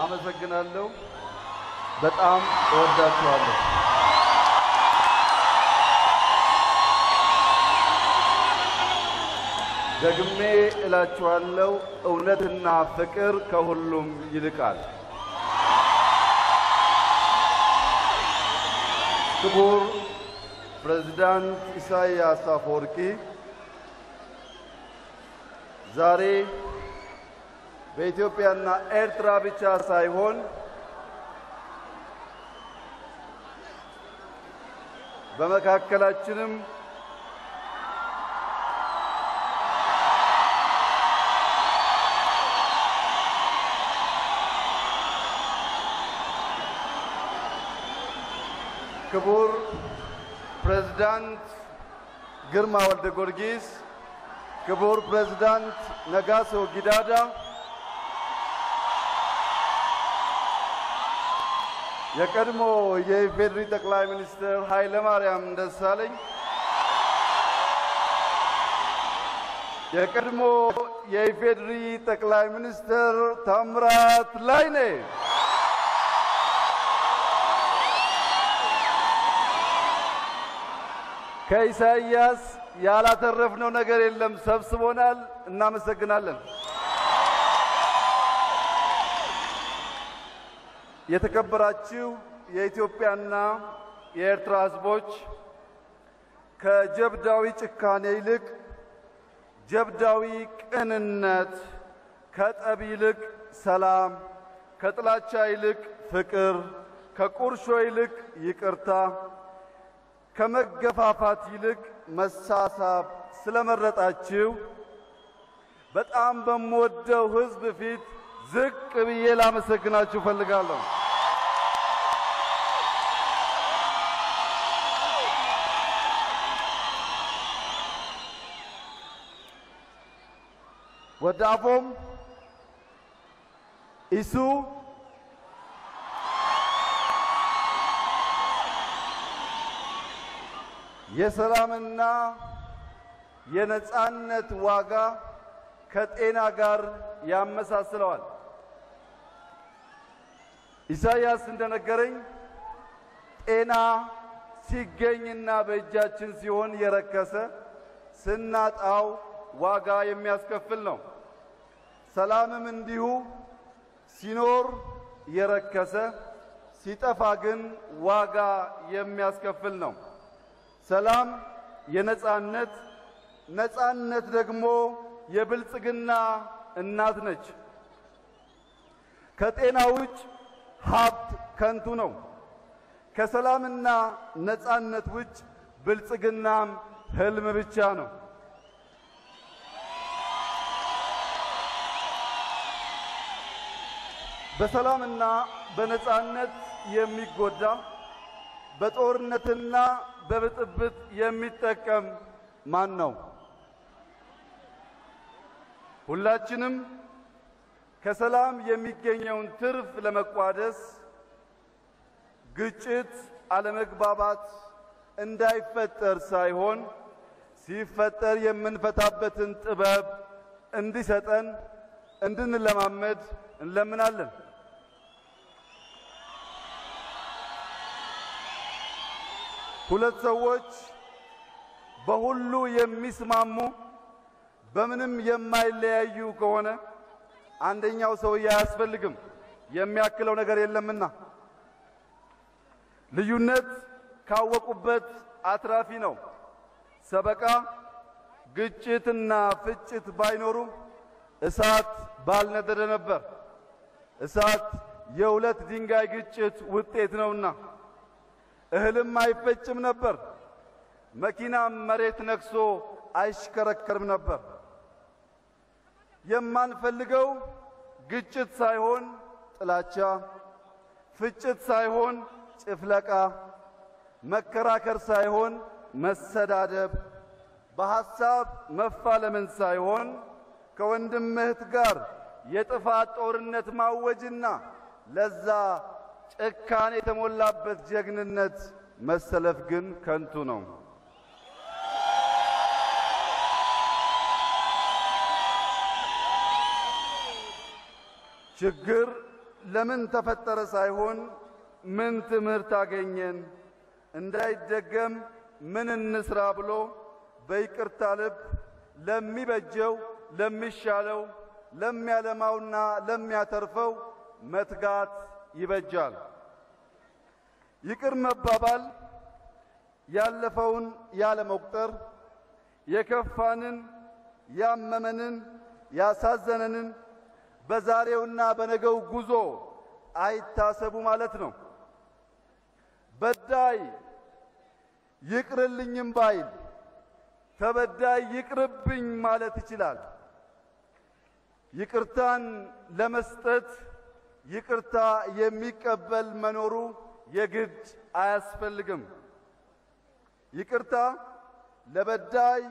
አመሰግናለሁ። በጣም እወዳችኋለሁ። ደግሜ እላችኋለሁ፣ እውነትና ፍቅር ከሁሉም ይልቃል። ክቡር ፕሬዝዳንት ኢሳያስ አፈወርቂ፣ ዛሬ በኢትዮጵያና ኤርትራ ብቻ ሳይሆን በመካከላችንም ክቡር ፕሬዝዳንት ግርማ ወልደ ጊዮርጊስ፣ ክቡር ፕሬዝዳንት ነጋሶ ጊዳዳ፣ የቀድሞ የኢፌዴሪ ጠቅላይ ሚኒስትር ኃይለማርያም ደሳለኝ፣ የቀድሞ የኢፌዴሪ ጠቅላይ ሚኒስትር ታምራት ላይኔ፣ ከኢሳያስ ያላተረፍነው ነገር የለም፣ ሰብስቦናል። እናመሰግናለን። የተከበራችሁ የኢትዮጵያና የኤርትራ ሕዝቦች፣ ከጀብዳዊ ጭካኔ ይልቅ ጀብዳዊ ቅንነት፣ ከጠብ ይልቅ ሰላም፣ ከጥላቻ ይልቅ ፍቅር፣ ከቁርሾ ይልቅ ይቅርታ፣ ከመገፋፋት ይልቅ መሳሳብ ስለመረጣችሁ በጣም በምወደው ሕዝብ ፊት ዝቅ ብዬ ላመሰግናችሁ እፈልጋለሁ። ወዳፎም ኢሱ የሰላምና የነጻነት ዋጋ ከጤና ጋር ያመሳስለዋል። ኢሳያስ እንደነገረኝ ጤና ሲገኝና በእጃችን ሲሆን የረከሰ፣ ስናጣው ዋጋ የሚያስከፍል ነው። ሰላምም እንዲሁ ሲኖር የረከሰ፣ ሲጠፋ ግን ዋጋ የሚያስከፍል ነው። ሰላም የነጻነት፣ ነጻነት ደግሞ የብልጽግና እናት ነች። ከጤና ውጭ ሀብት ከንቱ ነው። ከሰላምና ነጻነት ውጭ ብልጽግናም ህልም ብቻ ነው። በሰላምና በነጻነት የሚጎዳ፣ በጦርነትና በብጥብጥ የሚጠቀም ማን ነው? ሁላችንም ከሰላም የሚገኘውን ትርፍ ለመቋደስ ግጭት፣ አለመግባባት እንዳይፈጠር ሳይሆን ሲፈጠር የምንፈታበትን ጥበብ እንዲሰጠን እንድንለማመድ እንለምናለን። ሁለት ሰዎች በሁሉ የሚስማሙ፣ በምንም የማይለያዩ ከሆነ አንደኛው ሰውዬ አያስፈልግም፣ የሚያክለው ነገር የለምና። ልዩነት ካወቁበት አትራፊ ነው። ሰበቃ፣ ግጭትና ፍጭት ባይኖሩ እሳት ባልነደደ ነበር። እሳት የሁለት ድንጋይ ግጭት ውጤት ነውና። እህልም አይፈጭም ነበር። መኪናም መሬት ነክሶ አይሽከረከርም ነበር። የማንፈልገው ግጭት ሳይሆን ጥላቻ፣ ፍጭት ሳይሆን ጭፍለቃ፣ መከራከር ሳይሆን መሰዳደብ፣ በሐሳብ መፋለምን ሳይሆን ከወንድም እህት ጋር የጥፋት ጦርነት ማወጅና ለዛ ጭካኔ የተሞላበት ጀግንነት መሰለፍ ግን ከንቱ ነው። ችግር ለምን ተፈጠረ ሳይሆን ምን ትምህርት አገኘን፣ እንዳይደገም ምን እንስራ ብሎ በይቅርታ ልብ ለሚበጀው፣ ለሚሻለው፣ ለሚያለማውና ለሚያተርፈው መትጋት ይበጃል። ይቅር መባባል ያለፈውን ያለ መቁጠር፣ የከፋንን፣ ያመመንን፣ ያሳዘነንን በዛሬውና በነገው ጉዞ አይታሰቡ ማለት ነው። በዳይ ይቅርልኝም ባይል ተበዳይ ይቅርብኝ ማለት ይችላል። ይቅርታን ለመስጠት ይቅርታ የሚቀበል መኖሩ የግድ አያስፈልግም። ይቅርታ ለበዳይ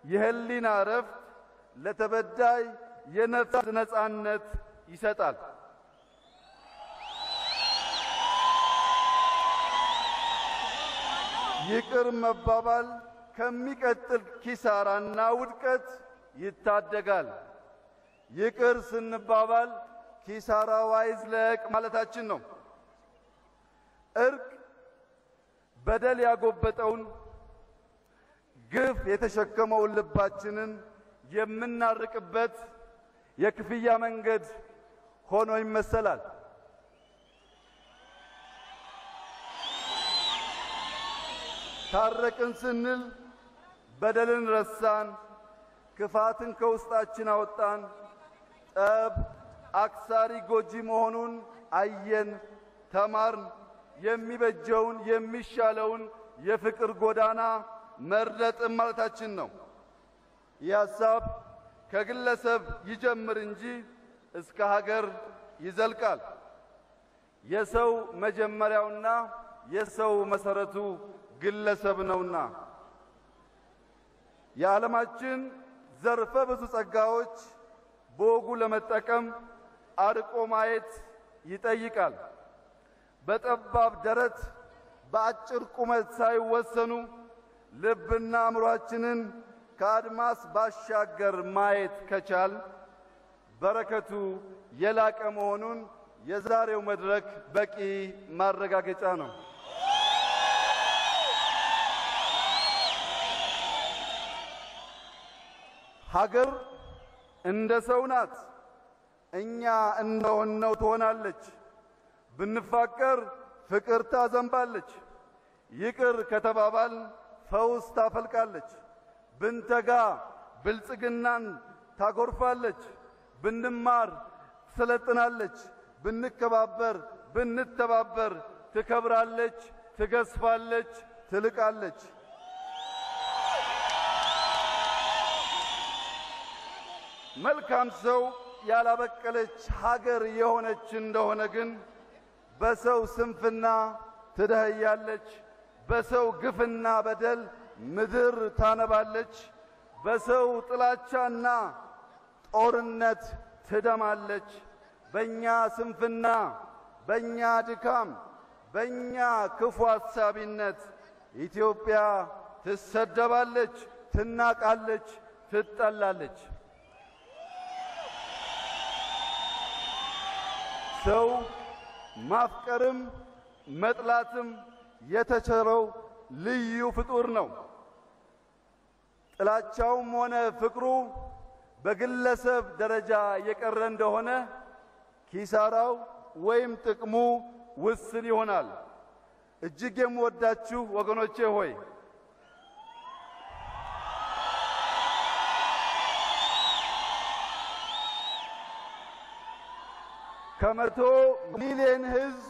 የህሊና እረፍት፣ ለተበዳይ የነፍስ ነጻነት ይሰጣል። ይቅር መባባል ከሚቀጥል ኪሳራና ውድቀት ይታደጋል። ይቅር ስንባባል ኪሳራው አይዝለቅ ማለታችን ነው። እርቅ በደል ያጎበጠውን፣ ግፍ የተሸከመውን ልባችንን የምናርቅበት የክፍያ መንገድ ሆኖ ይመሰላል። ታረቅን ስንል በደልን ረሳን፣ ክፋትን ከውስጣችን አወጣን፣ ጠብ አክሳሪ ጎጂ መሆኑን አየን፣ ተማርን። የሚበጀውን የሚሻለውን የፍቅር ጎዳና መረጥን ማለታችን ነው። ይህ ሐሳብ ከግለሰብ ይጀምር እንጂ እስከ ሀገር ይዘልቃል። የሰው መጀመሪያውና የሰው መሰረቱ ግለሰብ ነውና። የዓለማችን ዘርፈ ብዙ ጸጋዎች በወጉ ለመጠቀም አርቆ ማየት ይጠይቃል። በጠባብ ደረት በአጭር ቁመት ሳይወሰኑ ልብና አእምሯችንን ከአድማስ ባሻገር ማየት ከቻል በረከቱ የላቀ መሆኑን የዛሬው መድረክ በቂ ማረጋገጫ ነው። ሀገር እንደ ሰው ናት። እኛ እንደሆነው ትሆናለች። ብንፋቀር ፍቅር ታዘንባለች። ይቅር ከተባባል ፈውስ ታፈልቃለች። ብንተጋ ብልጽግናን ታጎርፋለች። ብንማር ትሰለጥናለች። ብንከባበር፣ ብንተባበር ትከብራለች፣ ትገዝፋለች፣ ትልቃለች። መልካም ሰው ያላበቀለች ሀገር የሆነች እንደሆነ ግን በሰው ስንፍና ትደኸያለች። በሰው ግፍና በደል ምድር ታነባለች። በሰው ጥላቻና ጦርነት ትደማለች። በእኛ ስንፍና፣ በእኛ ድካም፣ በእኛ ክፉ አሳቢነት ኢትዮጵያ ትሰደባለች፣ ትናቃለች፣ ትጠላለች። ሰው ማፍቀርም መጥላትም የተቸረው ልዩ ፍጡር ነው። ጥላቻውም ሆነ ፍቅሩ በግለሰብ ደረጃ የቀረ እንደሆነ ኪሳራው ወይም ጥቅሙ ውስን ይሆናል። እጅግ የምወዳችሁ ወገኖቼ ሆይ፣ ከ100 ሚሊዮን ሕዝብ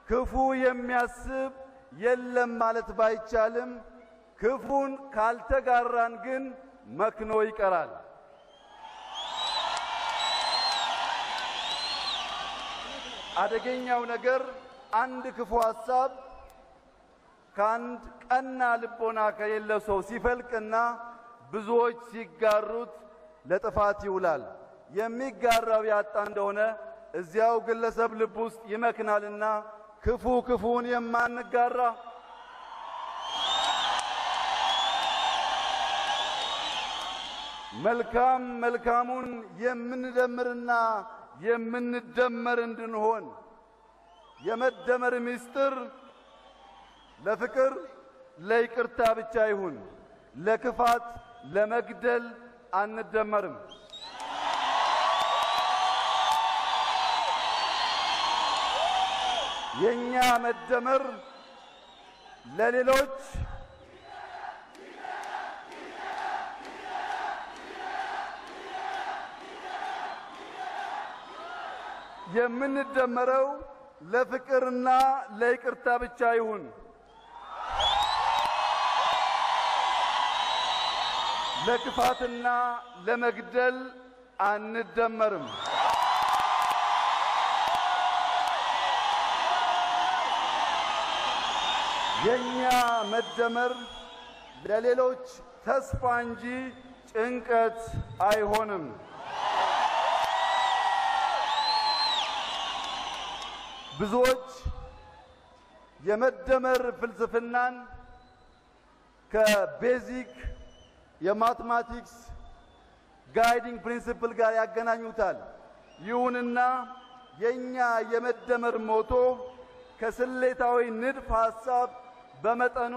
ክፉ የሚያስብ የለም ማለት ባይቻልም ክፉን ካልተጋራን ግን መክኖ ይቀራል። አደገኛው ነገር አንድ ክፉ ሐሳብ ከአንድ ቀና ልቦና ከሌለው ሰው ሲፈልቅና ብዙዎች ሲጋሩት ለጥፋት ይውላል። የሚጋራው ያጣ እንደሆነ እዚያው ግለሰብ ልብ ውስጥ ይመክናልና ክፉ ክፉን የማንጋራ፣ መልካም መልካሙን የምንደምርና የምንደመር እንድንሆን የመደመር ምስጢር ለፍቅር ለይቅርታ ብቻ ይሁን፣ ለክፋት ለመግደል አንደመርም። የኛ መደመር ለሌሎች የምንደመረው ለፍቅርና ለይቅርታ ብቻ ይሁን። ለክፋትና ለመግደል አንደመርም። የኛ መደመር ለሌሎች ተስፋ እንጂ ጭንቀት አይሆንም። ብዙዎች የመደመር ፍልስፍናን ከ basic የ mathematics guiding principle ጋር ያገናኙታል። ይሁንና የኛ የመደመር motto ከስሌታዊ ንድፍ ሐሳብ በመጠኑ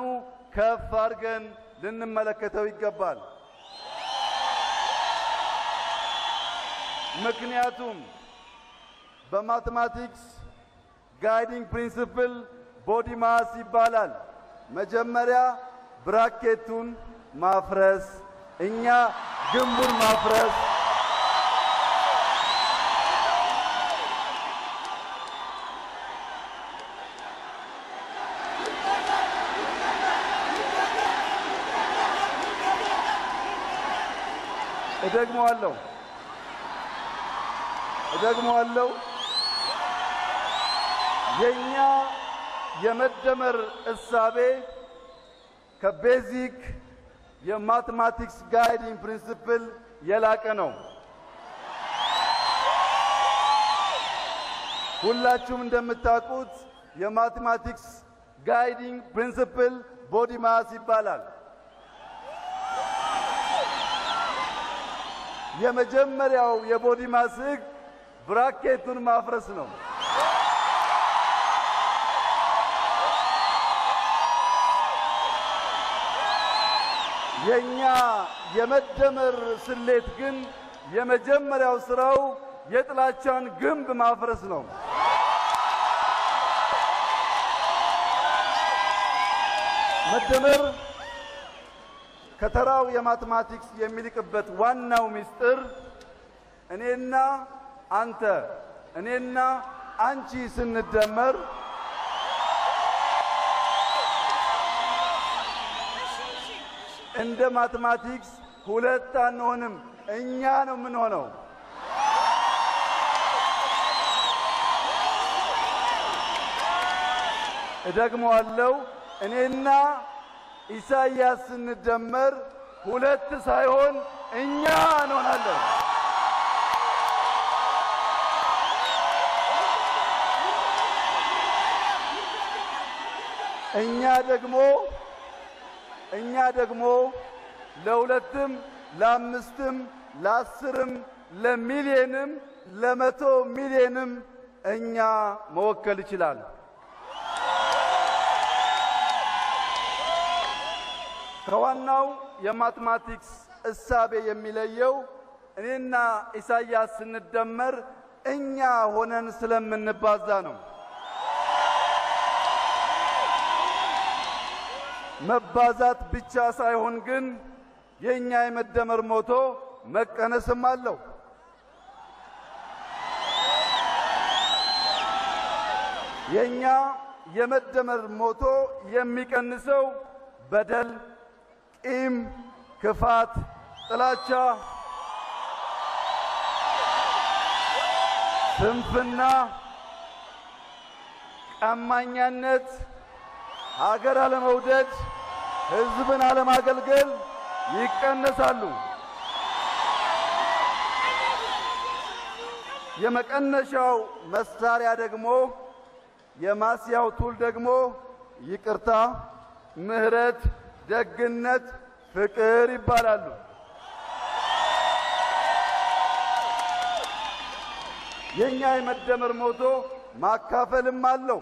ከፍ አድርገን ልንመለከተው ይገባል። ምክንያቱም በ mathematics guiding principle BODMAS ይባላል። መጀመሪያ bracket ኡን ማፍረስ፣ እኛ ግንቡን ማፍረስ፣ እደግመዋለሁ። የኛ የመደመር እሳቤ ከ basic የ mathematics guiding principle የላቀ ነው። ሁላችሁም እንደምታውቁት የ mathematics guiding principle BODMAS ይባላል። የመጀመሪያው የ BODMAS ሕግ bracket ኡን ማፍረስ ነው። የኛ የመደመር ስሌት ግን የመጀመሪያው ስራው የጥላቻን ግንብ ማፍረስ ነው። መደመር ከተራው የ mathematics የሚልቅበት ዋናው ምስጢር እኔና አንተ፣ እኔና አንቺ ስንደመር እንደ mathematics ሁለት አንሆንም፣ እኛ ነው የምንሆነው። እደግመዋለሁ፣ እኔና ኢሳያስ ስንደመር ሁለት ሳይሆን እኛ እንሆናለን። እኛ ደግሞ እኛ ደግሞ ለሁለትም ለአምስትም ለአስርም ለሚሊየንም ለ100 ሚሊየንም እኛ መወከል ይችላል። ከዋናው የ mathematics እሳቤ የሚለየው እኔና ኢሳያስ ስንደመር እኛ ሆነን ስለምንባዛ ነው። መባዛት ብቻ ሳይሆን ግን የኛ የመደመር motto መቀነስም አለው። የኛ የመደመር motto የሚቀንሰው በደል፣ ቂም፣ ክፋት፣ ጥላቻ፣ ስንፍና፣ ቀማኛነት፣ ሀገር አለመውደድ፣ ሕዝብን አለማገልገል ይቀነሳሉ። የመቀነሻው መሳሪያ ደግሞ የማስያው ቱል ደግሞ ይቅርታ፣ ምህረት፣ ደግነት፣ ፍቅር ይባላሉ። የኛ የመደመር ሞቶ ማካፈልም አለው።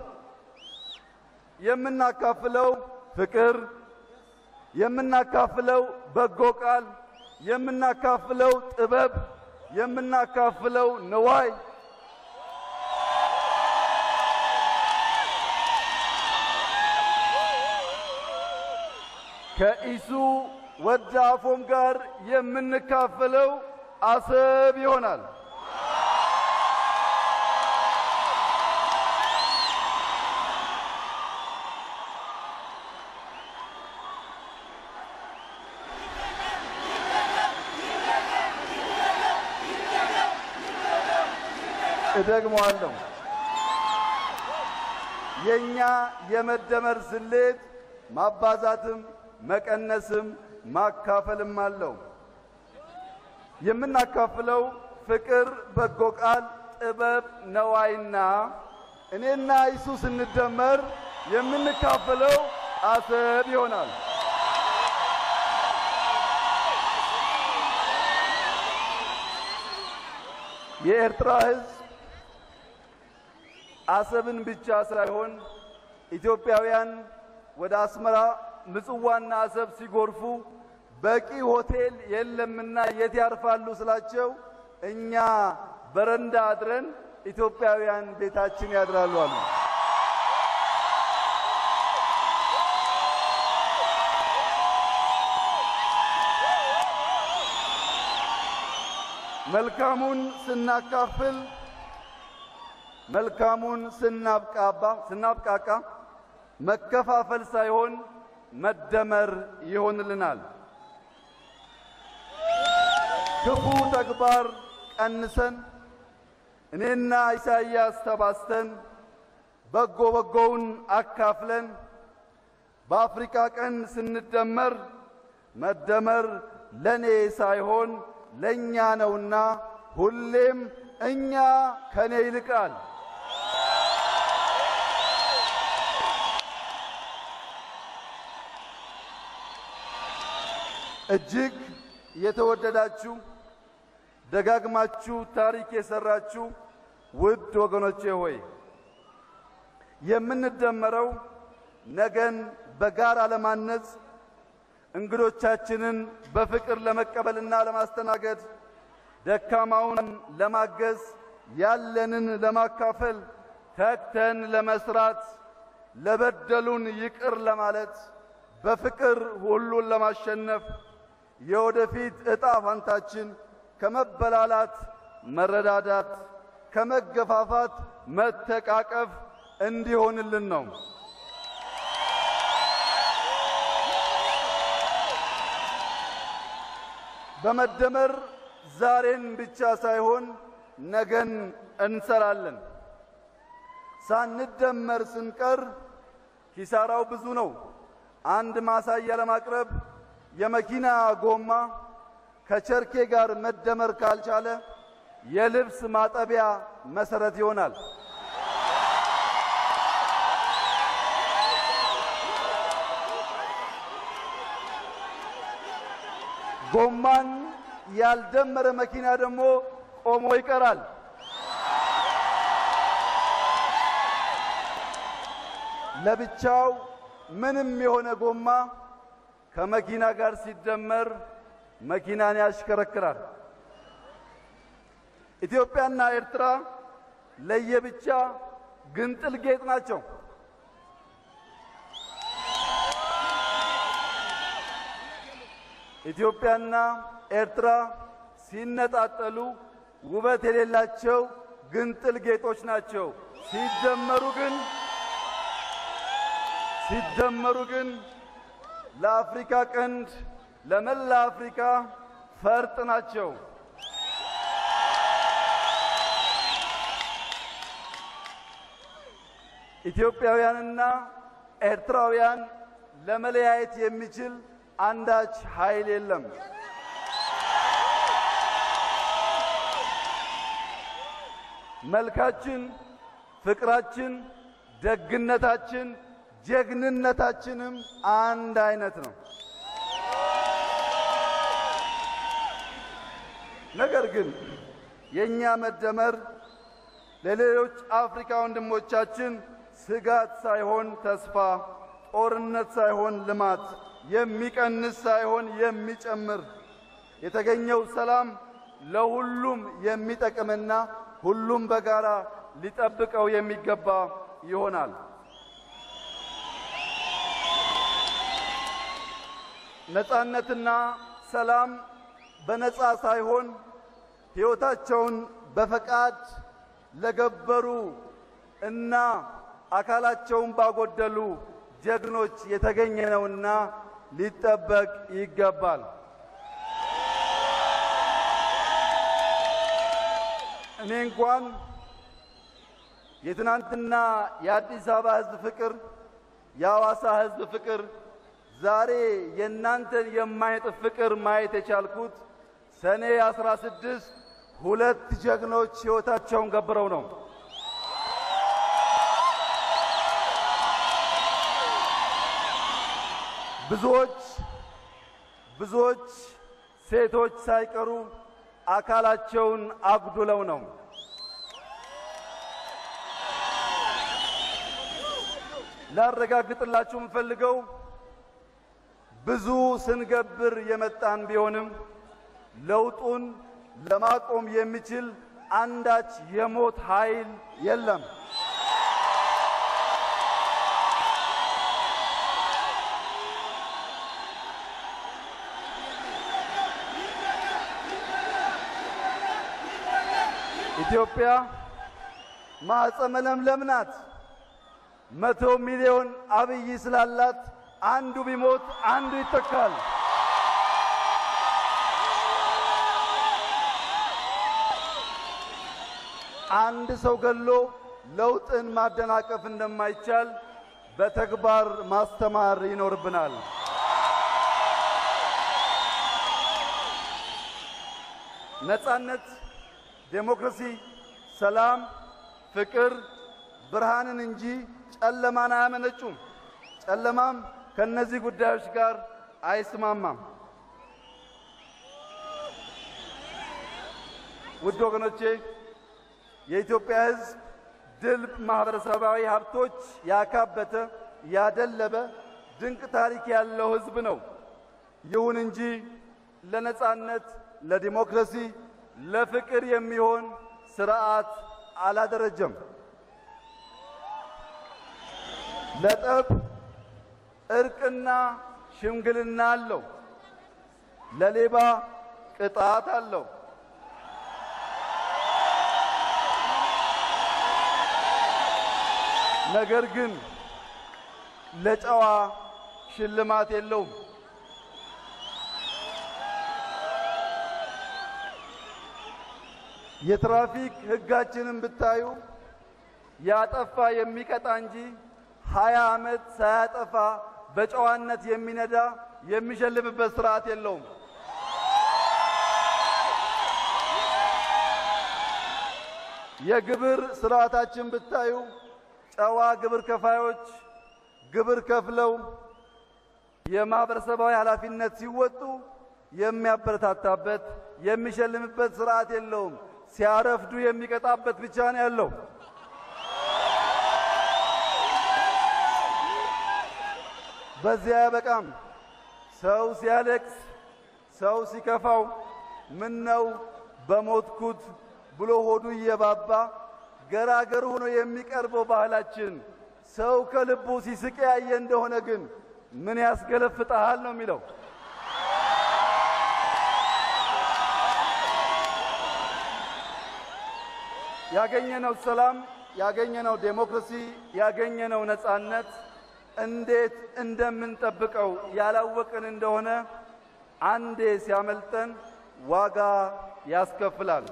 የምናካፍለው ፍቅር፣ የምናካፍለው በጎ ቃል፣ የምናካፍለው ጥበብ፣ የምናካፍለው ንዋይ፣ ከኢሱ ወደ አፎም ጋር የምንካፈለው አሰብ ይሆናል። እደግመዋለሁ። የኛ የመደመር ስሌት ማባዛትም መቀነስም ማካፈልም አለው። የምናካፍለው ፍቅር፣ በጎ ቃል፣ ጥበብ፣ ነዋይና እኔና ኢሱ ስንደመር የምንካፈለው አሰብ ይሆናል። የኤርትራ ሕዝብ አሰብን ብቻ ሳይሆን ኢትዮጵያውያን ወደ አስመራ ምጽዋና አሰብ ሲጎርፉ በቂ ሆቴል የለምና የት ያርፋሉ ስላቸው እኛ በረንዳ አድረን ኢትዮጵያውያን ቤታችን ያድራሉ አሉ። መልካሙን ስናካፍል፣ መልካሙን ስናብቃቃ መከፋፈል ሳይሆን መደመር ይሆንልናል። ክፉ ተግባር ቀንሰን እኔና ኢሳይያስ ተባስተን በጎ በጎውን አካፍለን በአፍሪካ ቀን ስንደመር መደመር ለኔ ሳይሆን ለኛ ነውና ሁሌም እኛ ከኔ ይልቃል። እጅግ የተወደዳችሁ፣ ደጋግማችሁ ታሪክ የሰራችሁ ውድ ወገኖቼ ሆይ፣ የምንደመረው ነገን በጋራ ለማነጽ፣ እንግዶቻችንን በፍቅር ለመቀበልና ለማስተናገድ፣ ደካማውን ለማገዝ፣ ያለንን ለማካፈል፣ ተግተን ለመስራት፣ ለበደሉን ይቅር ለማለት፣ በፍቅር ሁሉን ለማሸነፍ፣ የወደፊት ዕጣ ፋንታችን ከመበላላት መረዳዳት፣ ከመገፋፋት መተቃቀፍ እንዲሆንልን ነው። በመደመር ዛሬን ብቻ ሳይሆን ነገን እንሰራለን። ሳንደመር ስንቀር ኪሳራው ብዙ ነው። አንድ ማሳያ ለማቅረብ የመኪና ጎማ ከቸርኬ ጋር መደመር ካልቻለ የልብስ ማጠቢያ መሰረት ይሆናል። ጎማን ያልደመረ መኪና ደግሞ ቆሞ ይቀራል። ለብቻው ምንም የሆነ ጎማ ከመኪና ጋር ሲደመር መኪናን ያሽከረክራል። ኢትዮጵያና ኤርትራ ለየብቻ ግንጥል ጌጥ ናቸው። ኢትዮጵያና ኤርትራ ሲነጣጠሉ ውበት የሌላቸው ግንጥል ጌጦች ናቸው። ሲደመሩ ግን ለአፍሪካ ቀንድ፣ ለመላ አፍሪካ ፈርጥ ናቸው። ኢትዮጵያውያንና ኤርትራውያን ለመለያየት የሚችል አንዳች ኃይል የለም። መልካችን፣ ፍቅራችን፣ ደግነታችን፣ ጀግንነታችንም አንድ አይነት ነው። ነገር ግን የኛ መደመር ለሌሎች አፍሪካ ወንድሞቻችን ስጋት ሳይሆን ተስፋ፣ ጦርነት ሳይሆን ልማት፣ የሚቀንስ ሳይሆን የሚጨምር፣ የተገኘው ሰላም ለሁሉም የሚጠቅምና ሁሉም በጋራ ሊጠብቀው የሚገባ ይሆናል። ነጻነትና ሰላም በነጻ ሳይሆን ሕይወታቸውን በፈቃድ ለገበሩ እና አካላቸውን ባጎደሉ ጀግኖች የተገኘ ነውና ሊጠበቅ ይገባል። እኔ እንኳን የትናንትና የአዲስ አበባ ሕዝብ ፍቅር፣ የሐዋሳ ሕዝብ ፍቅር፣ ዛሬ የእናንተን የማይጥፍ ፍቅር ማየት የቻልኩት ሰኔ 16 ሁለት ጀግኖች ሕይወታቸውን ገብረው ነው። ብዙዎች ብዙዎች ሴቶች ሳይቀሩ አካላቸውን አጉድለው ነው። ላረጋግጥላችሁ የምፈልገው ብዙ ስንገብር የመጣን ቢሆንም ለውጡን ለማቆም የሚችል አንዳች የሞት ኃይል የለም። ኢትዮጵያ ማኅፀነ ለምለም ናት። 100 ሚሊዮን አብይ ስላላት አንዱ ቢሞት አንዱ ይተካል። አንድ ሰው ገሎ ለውጥን ማደናቀፍ እንደማይቻል በተግባር ማስተማር ይኖርብናል። ነጻነት፣ ዴሞክራሲ፣ ሰላም፣ ፍቅር ብርሃንን እንጂ ጨለማን አያመነጩም። ጨለማም ከነዚህ ጉዳዮች ጋር አይስማማም። ውድ ወገኖቼ፣ የኢትዮጵያ ሕዝብ ድልብ ማህበረሰባዊ ሀብቶች ያካበተ፣ ያደለበ፣ ድንቅ ታሪክ ያለው ሕዝብ ነው። ይሁን እንጂ ለነጻነት፣ ለዲሞክራሲ፣ ለፍቅር የሚሆን ስርዓት አላደረጀም። ለጠብ እርቅና ሽምግልና አለው። ለሌባ ቅጣት አለው። ነገር ግን ለጨዋ ሽልማት የለውም። የትራፊክ ሕጋችንን ብታዩ ያጠፋ የሚቀጣ እንጂ 20 ዓመት ሳያጠፋ በጨዋነት የሚነዳ የሚሸልምበት ስርዓት የለውም። የግብር ስርዓታችን ብታዩ ጨዋ ግብር ከፋዮች ግብር ከፍለው የማህበረሰባዊ ኃላፊነት ሲወጡ የሚያበረታታበት፣ የሚሸልምበት ስርዓት የለውም። ሲያረፍዱ የሚቀጣበት ብቻ ነው ያለው። በዚያ አያበቃም። ሰው ሲያለቅስ፣ ሰው ሲከፋው ምን ነው በሞትኩት ብሎ ሆዱ እየባባ ገራገር ሆኖ የሚቀርበው ባህላችን ሰው ከልቡ ሲስቅ ያየ እንደሆነ ግን ምን ያስገለፍጥሃል ነው የሚለው። ያገኘነው ሰላም፣ ያገኘነው ዴሞክራሲ፣ ያገኘነው ነጻነት እንዴት እንደምንጠብቀው ያላወቅን እንደሆነ አንዴ ሲያመልጠን ዋጋ ያስከፍላል።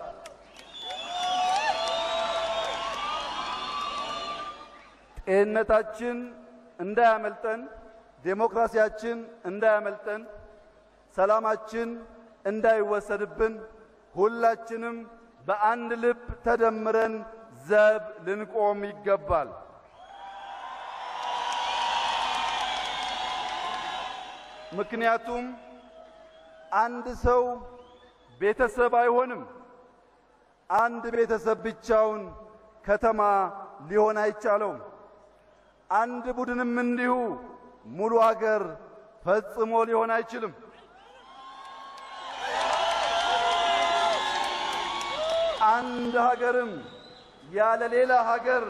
ጤንነታችን እንዳያመልጠን፣ ዴሞክራሲያችን እንዳያመልጠን፣ ሰላማችን እንዳይወሰድብን ሁላችንም በአንድ ልብ ተደምረን ዘብ ልንቆም ይገባል። ምክንያቱም አንድ ሰው ቤተሰብ አይሆንም። አንድ ቤተሰብ ብቻውን ከተማ ሊሆን አይቻለውም። አንድ ቡድንም እንዲሁ ሙሉ ሀገር ፈጽሞ ሊሆን አይችልም። አንድ ሀገርም ያለ ሌላ ሀገር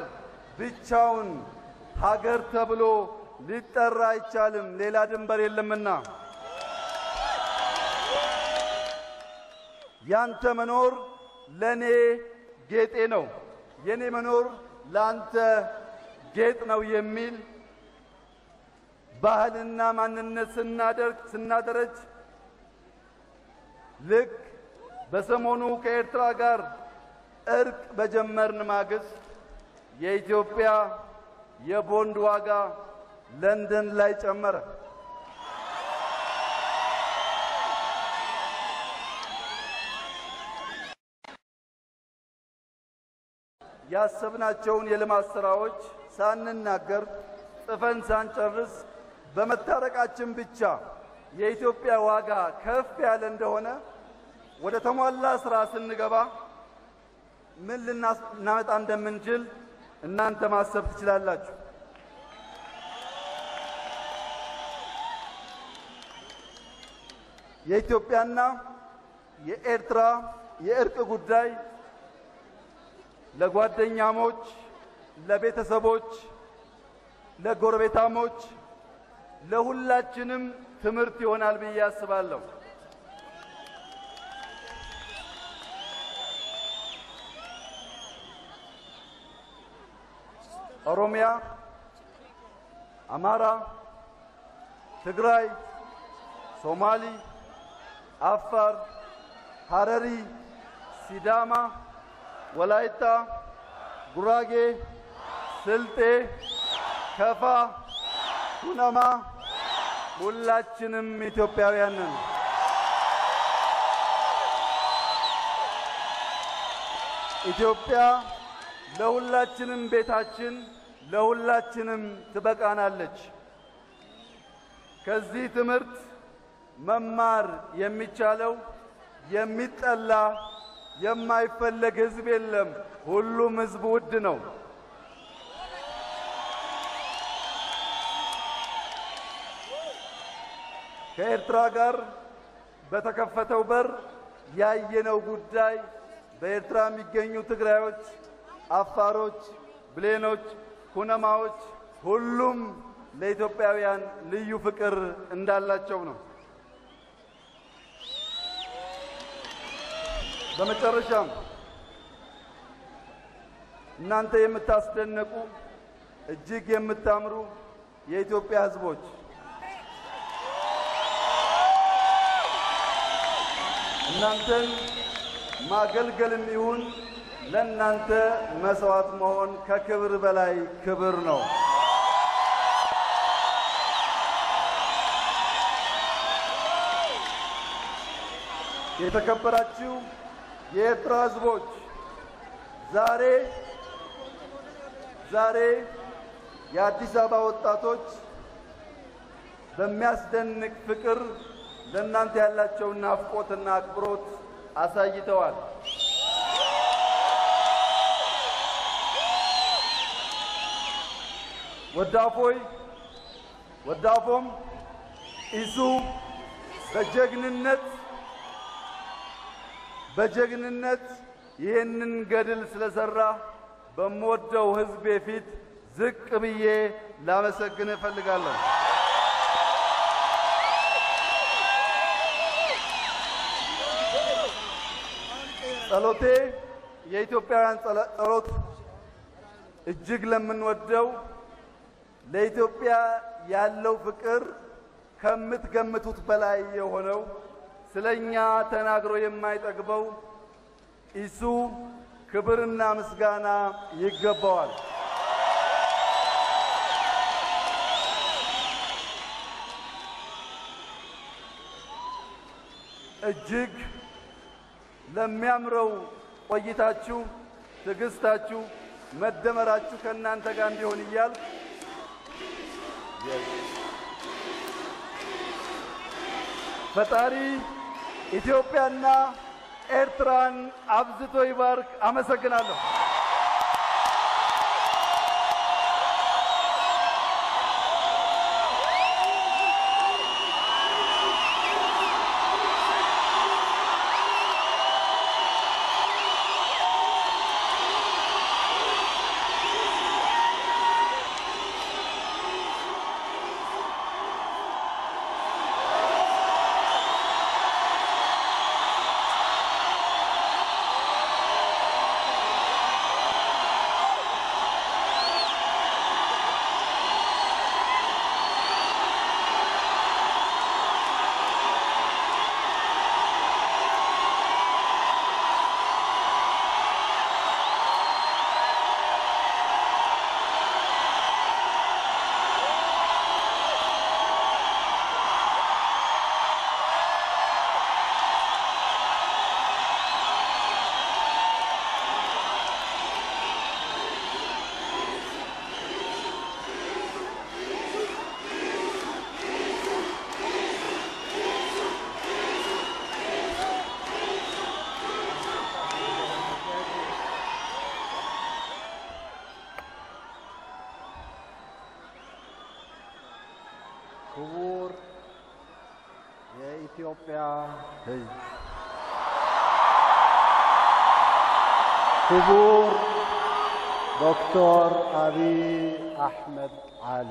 ብቻውን ሀገር ተብሎ ሊጠራ አይቻልም፣ ሌላ ድንበር የለምና። ያንተ መኖር ለኔ ጌጤ ነው፣ የኔ መኖር ላንተ ጌጥ ነው የሚል ባህልና ማንነት ስናደረጅ ልክ በሰሞኑ ከኤርትራ ጋር እርቅ በጀመርን ማግስት የኢትዮጵያ የቦንድ ዋጋ ለንደን ላይ ጨመረ። ያሰብናቸውን የልማት ስራዎች ሳንናገር ጽፈን ሳንጨርስ በመታረቃችን ብቻ የኢትዮጵያ ዋጋ ከፍ ያለ እንደሆነ ወደ ተሟላ ስራ ስንገባ ምን ልናመጣ እንደምንችል እናንተ ማሰብ ትችላላችሁ። የኢትዮጵያና የኤርትራ የእርቅ ጉዳይ ለጓደኛሞች፣ ለቤተሰቦች፣ ለጎረቤታሞች፣ ለሁላችንም ትምህርት ይሆናል ብዬ አስባለሁ። ኦሮሚያ፣ አማራ፣ ትግራይ፣ ሶማሊ፣ አፋር፣ ሐረሪ፣ ሲዳማ፣ ወላይታ፣ ጉራጌ፣ ስልጤ፣ ከፋ፣ ኩናማ ሁላችንም ኢትዮጵያውያን ነን። ኢትዮጵያ ለሁላችንም ቤታችን፣ ለሁላችንም ትበቃናለች። ከዚህ ትምህርት መማር የሚቻለው የሚጠላ የማይፈለግ ሕዝብ የለም። ሁሉም ሕዝብ ውድ ነው። ከኤርትራ ጋር በተከፈተው በር ያየነው ጉዳይ በኤርትራ የሚገኙ ትግራዮች፣ አፋሮች፣ ብሌኖች፣ ኩነማዎች ሁሉም ለኢትዮጵያውያን ልዩ ፍቅር እንዳላቸው ነው። በመጨረሻም እናንተ የምታስደንቁ እጅግ የምታምሩ የኢትዮጵያ ሕዝቦች እናንተን ማገልገልም ይሁን ለእናንተ መስዋዕት መሆን ከክብር በላይ ክብር ነው። የተከበራችሁ የኤርትራ ሕዝቦች ዛሬ ዛሬ የአዲስ አበባ ወጣቶች በሚያስደንቅ ፍቅር ለእናንተ ያላቸውን ናፍቆትና አክብሮት አሳይተዋል። ወዳፎይ ወዳፎም ኢሱ በጀግንነት ይህንን ገድል ስለሰራ በምወደው ሕዝቤ ፊት ዝቅ ብዬ ላመሰግን እፈልጋለሁ። ጸሎቴ የኢትዮጵያውያን ጸሎት እጅግ ለምንወደው ለኢትዮጵያ ያለው ፍቅር ከምትገምቱት በላይ የሆነው ስለኛ ተናግሮ የማይጠግበው ኢሱ ክብርና ምስጋና ይገባዋል። እጅግ ለሚያምረው ቆይታችሁ፣ ትዕግስታችሁ፣ መደመራችሁ ከእናንተ ጋር እንዲሆን እያልኩ ፈጣሪ ኢትዮጵያና ኤርትራን አብዝቶ ይባርክ። አመሰግናለሁ። የኢትዮጵያ ሕዝብ፣ ክቡር ዶክተር አብይ አሕመድ ዓሊ፣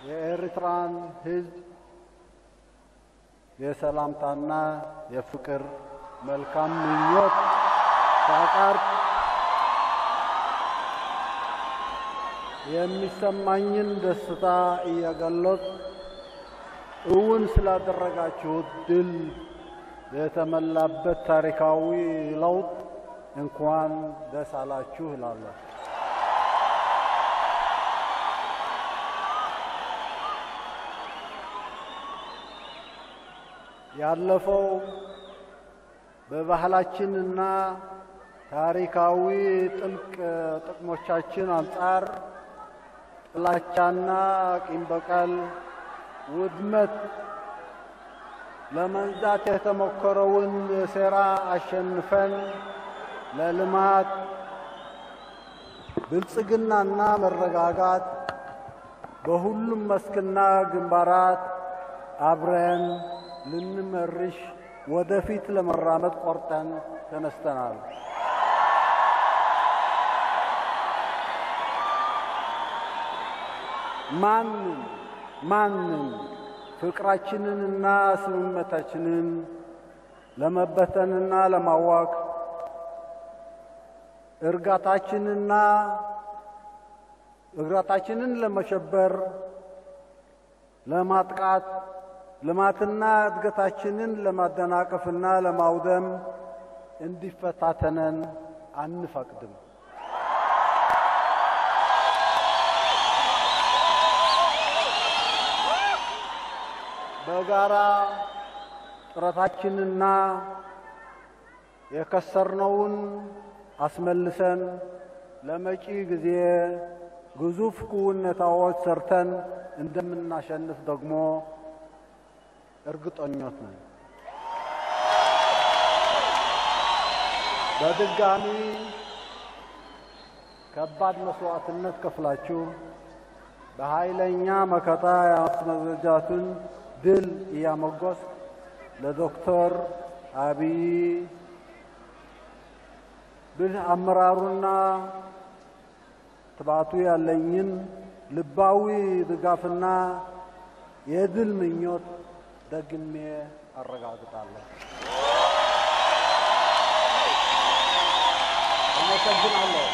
የኤርትራን ሕዝብ የሰላምታና የፍቅር መልካም ምኞት ሳቀርብ የሚሰማኝን ደስታ እየገለጽኩ፣ እውን ስላደረጋችሁት ድል የተሞላበት ታሪካዊ ለውጥ እንኳን ደስ አላችሁ እላለሁ። ያለፈው በባህላችንና ታሪካዊ ጥልቅ ጥቅሞቻችን አንጻር ጥላቻና ቂም በቀል፣ ውድመት ለመንዛት የተሞከረውን ሴራ አሸንፈን ለልማት፣ ብልጽግናና መረጋጋት በሁሉም መስክና ግንባራት አብረን ልንመርሽ ወደፊት ለመራመድ ቆርጠን ተነስተናል። ማንም ማንም ፍቅራችንንና ስምምነታችንን ለመበተንና ለማወክ፣ እርጋታችንን ለመሸበር፣ ለማጥቃት፣ ልማትና እድገታችንን ለማደናቀፍና ለማውደም እንዲፈታተነን አንፈቅድም። በጋራ ጥረታችንና የከሰርነውን አስመልሰን ለመጪ ጊዜ ግዙፍ ክውነታዎች ሰርተን እንደምናሸንፍ ደግሞ እርግጠኞች ነን። በድጋሚ ከባድ መስዋዕትነት ከፍላችሁ በኃይለኛ መከታ ያስመዘገባችሁትን ድል እያሞገስኩ፣ ለዶክተር አብይ ብልህ አመራሩና ትባቱ ያለኝን ልባዊ ድጋፍና የድል ምኞት ደግሜ አረጋግጣለሁ። አመሰግናለሁ።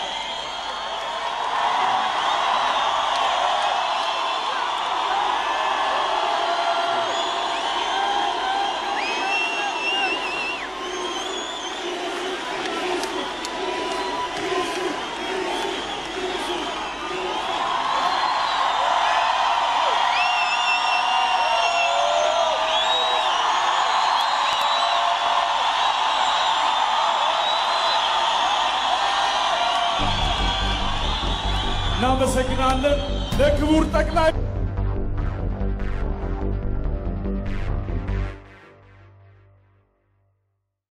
እናመሰግናለን ለክቡር ጠቅላይ